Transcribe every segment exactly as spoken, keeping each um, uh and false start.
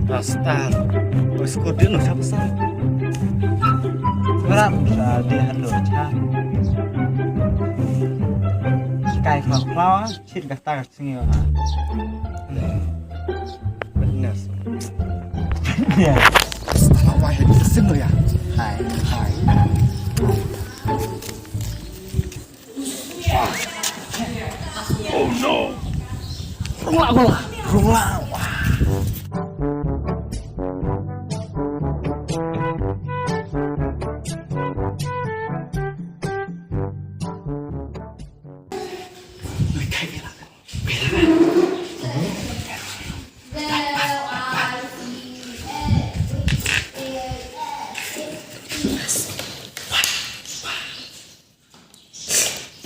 Pastor. Bos kordin lo siapa sah? Berat sa di halo cha. Kai kau kau chit kata ka singi. Benar. Ya. Wahid kesim ya. Hai, hai. Oh no. Rung lah, rung lah. Rung lah. Wah.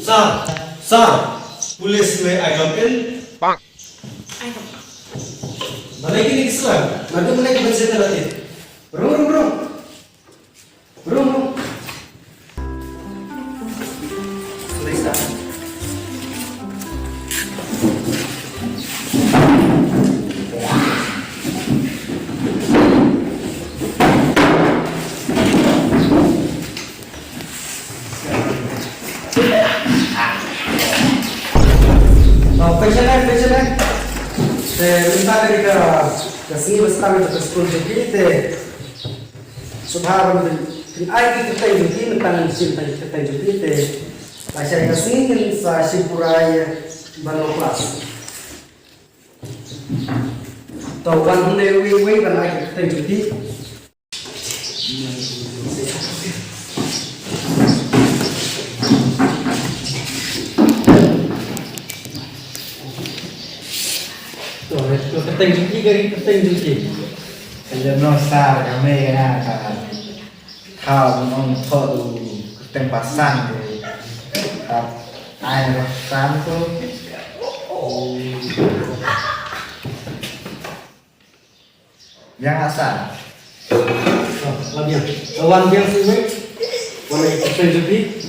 Sir, sir, police, may I come in? Bang. Balei kine ki slem? Naduh balei ki ban sngewthuh lade? Rung, rung, rung. Rung, rung. Sorry, sir. Oh, pynshai, pynshai. Te mynta ka dei ka, ka sngi ba sdang ka skul jong phi te. Sngewbha ban pyn, pyn-ai ki kyrteng jong phi, mynta ngan shim ki kyrteng jong phi te. Lashai ka sngi ngin sa shim pura ïa ban long klas. To wan hangne uwei uwei ban ai ki kyrteng jong phi. To, to kyrteng jong phi, ka kyrteng jong phi. Ka jong no sir, ka mei ka na ka. Thaw ong thoh u kyrteng ba san de. Ka ai ba san to. Biang asal. Oh, la biang. Wan biang sih, wei. Wan lagi kita jadi.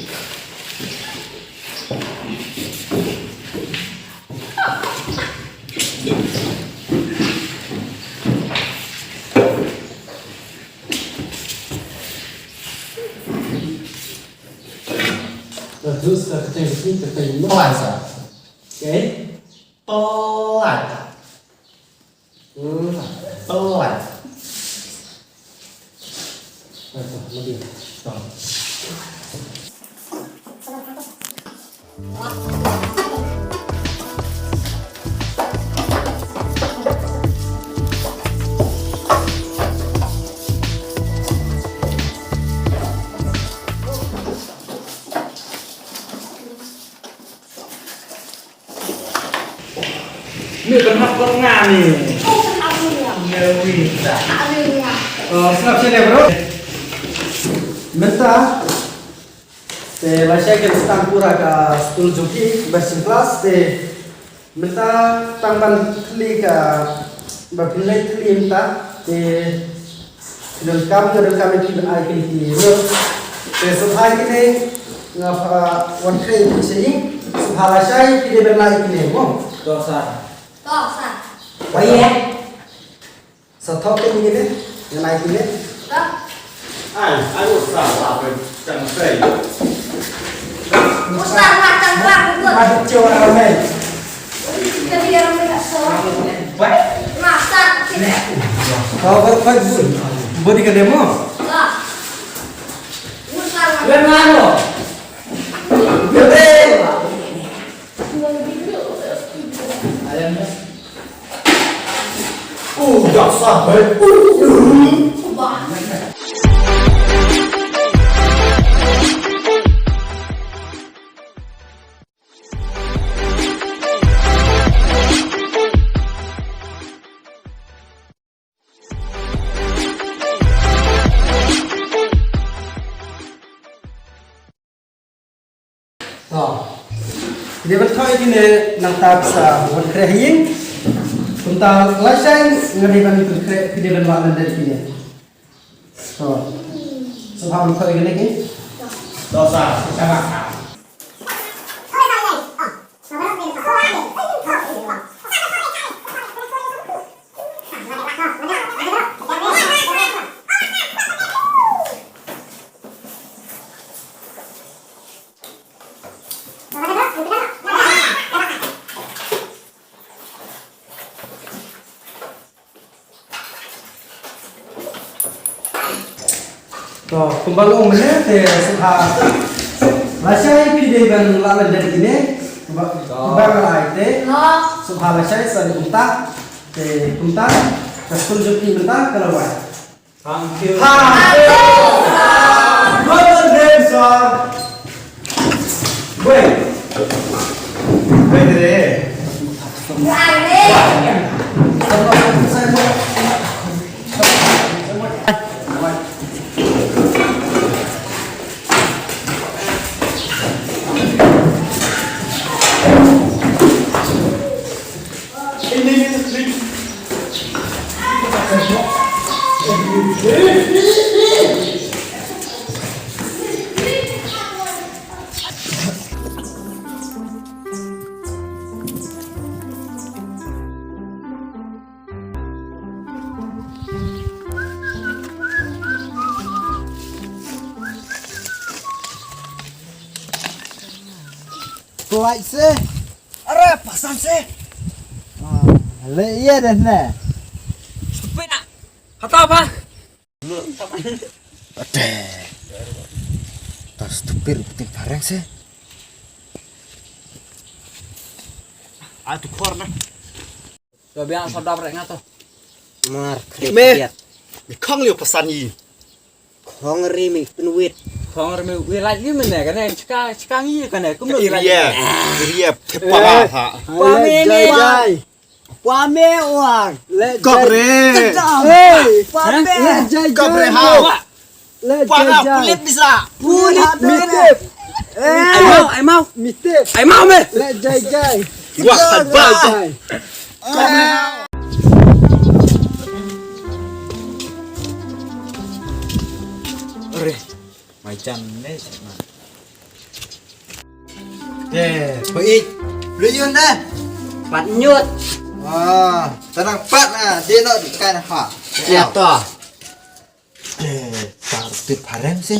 Terus kita jadi, kita jadi. Pelan, sir. Oke. Pelan. Pelan. Ni kan hap kong nga ni. Oh, kan hap kong nga. Ni wi ta. Hap ni nga. Oh, sngap sini, bro. Mynta te lashai kan start pura ka skul jong phi, best in class te. Mynta tang ban thli ka, ba phin leit thli mynta te. Phi donkam, nga donkam ïa phi ban ai kine ki ruh. Te sngewbha kine nga, ah, wan khreh ïa phi sha ïing. Sngewbha lashai phi dei ban lai kine mo. To sir. To sir. Wei ïa. Sa thok kine kine. Ngan ai kine. To. Ai, ai u sir la pynchang sei. U sir la chang la pynchang. Ai, u sir la pynchang. Body ka demo. Udah sampai. To. Phi dei ban thoh ïa kine nangta sa wan khreh ha ïing. Kumta lashai nga dei ban pynkhreh, phi dei ban wad lyndet kine. To. Sngewbha ban thoh ïa kine ki. To sir, sngewbha sir. To, kumba nga ong mynne te sngewbha lashai phi dei ban lah leh dei kine. Kumba kumba nga la ai te sngewbha lashai sa dei kumta. Te kumta ka skul jong phi mynta ka la wai. Thank you. Thank you. Well done, sir. Wait. Wait there. Klai se. Are, pasan se. Ah, le iya deh ne. Stupid ah. Kata apa? Ate. Tas tupir betul barang se. Ah, tu khor na. To biang sodap rek nga to. Mar. Me. Khong liu pasan yi. Khong ri mi pynwit. Khong ri mi wi lait li mynne kane chika chika ngi kane kum ri lait. Ria. Ria. Tepa ha. Pame ne. Pame war. Kop re. Hey. Pame. Kop re ha. Para pulit bisa. Pulit mitip. Ai mau, ai mau. Mitip. Ai mau me. Leh jai jai. Wah, sabar. Are, mai jan ne. Eh, peit. Lu yun dah. Pat nyut. Wah, tenang pat ah. Dia nak kan ha. Ya toh. Eh, tar tip harem sih.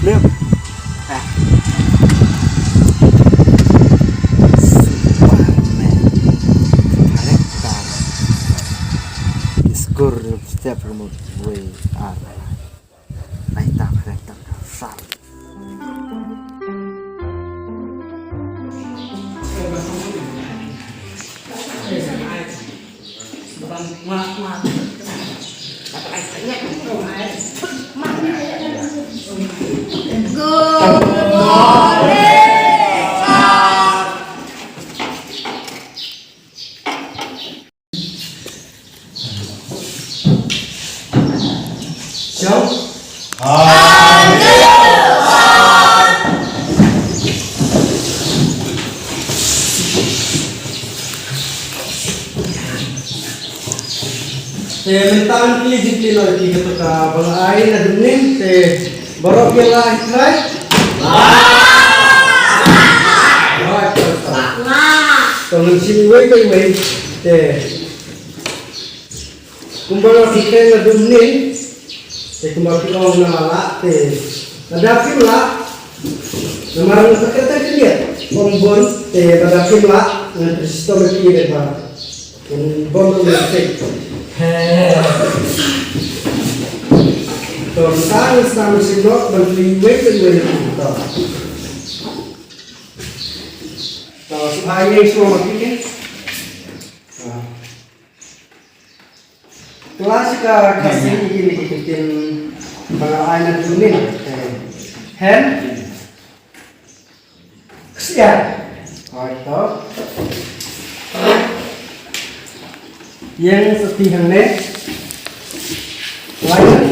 Lem. Ah. Superman. Superman. Score step remote way. Ah. Nai ta, nai ta, sar. Shong. Te mynta ngi jingkylli noh ïa ki kato kaba nga ai naduh mynnin te baroh ki la ai trai. Ba. Ba. To ngin shim iwei pa iwei te. Kumba nga pynkhein naduh mynnin, te kumba phi ong nga la lah te lada phim lah, namar nga pynkhein te khyndiat ym bun, te lada phim lah ngan pynshitom ïa phi dei ba ngan bom ruh ngan peit. To mynta ngan sdang mynsiem noh ban pynlong iwei pa iwei na phi. To. To sngewbha ïeng shuwa ma phi. To. Klas ka Khasi ïa kine ki ktien ba nga ai naduh mynnin. Hen. Ksiar. Hooid to. Ïeng sa phi hangne. Lion.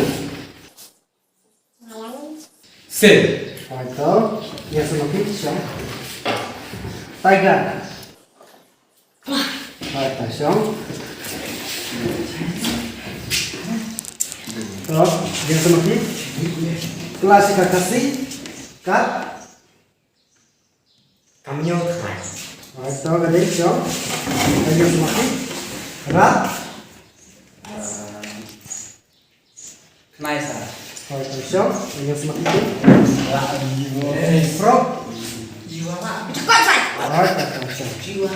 Sir. Hooid to. Ïeng sa ma phi, shong. Tiger. Hooid to, shong. To, ïeng sa ma phi. Klas ka Khasi. Kat. Kam ñiew trai. Hooid to, ka dei, shong. Ka dei smoky. Rat. Khnai sa. Hooid to, Chong, yang semakin. Bro. Alright, alright, alright.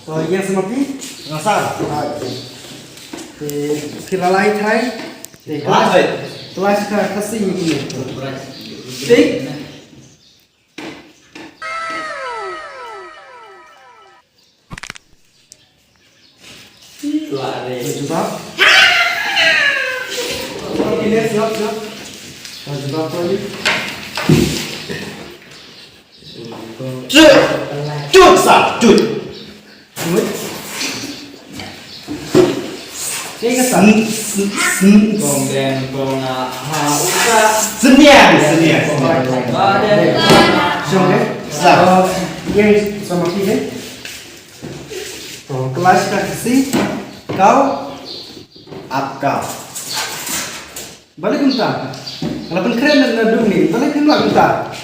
So, yang semakin. Ngasar. Alright. Te, phi la lai thai. Te, kelas. Kelas ka Khasi ni. Te. Jubab. Okey, next, jawab, jawab. Ah, jubab kembali. Cut. Cut, sa, cut. Cut. Okey, ka sa. Sn-, sn-, sn-, kong den, kong a, ha, u, sa. Sniang, sniang, sniang. Okey. Sa. Ah, yang sama kita. To, kelas ka Khasi, kau, ap kau. Balei kumta? Nga la pynkhreh na, naduh mynnin, balei phim lah kumta?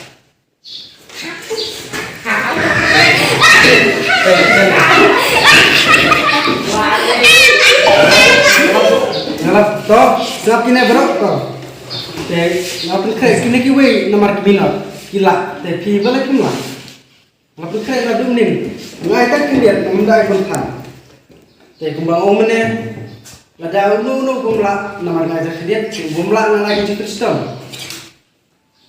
Nga la, to, sngap kine baroh, to. Te, nga la pynkhreh kine kiwei namar ki minot, ki lah, te phi balei phim lah? Nga pynkhreh naduh mynnin. Nga ai tang khyndiat, ngam da ai ban than. Te kumba nga ong mynne, lada uno uno bym lah namar nga ai tang khyndiat, bym lah ngan ai ka jingshitom.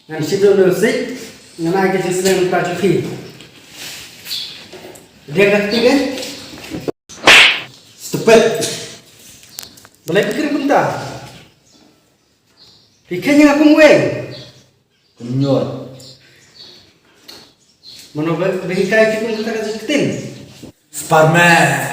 Ngan shim da uno uno sik, ngan ai ka jingslem mynta jong phi. Dei ka kti ke? Stupid. Balei phi kren kumta? Phi kheiñ ïa nga kum uwei. Kumno? Mano ba, ba hikai ki kum kata ka ktien? Spiderman.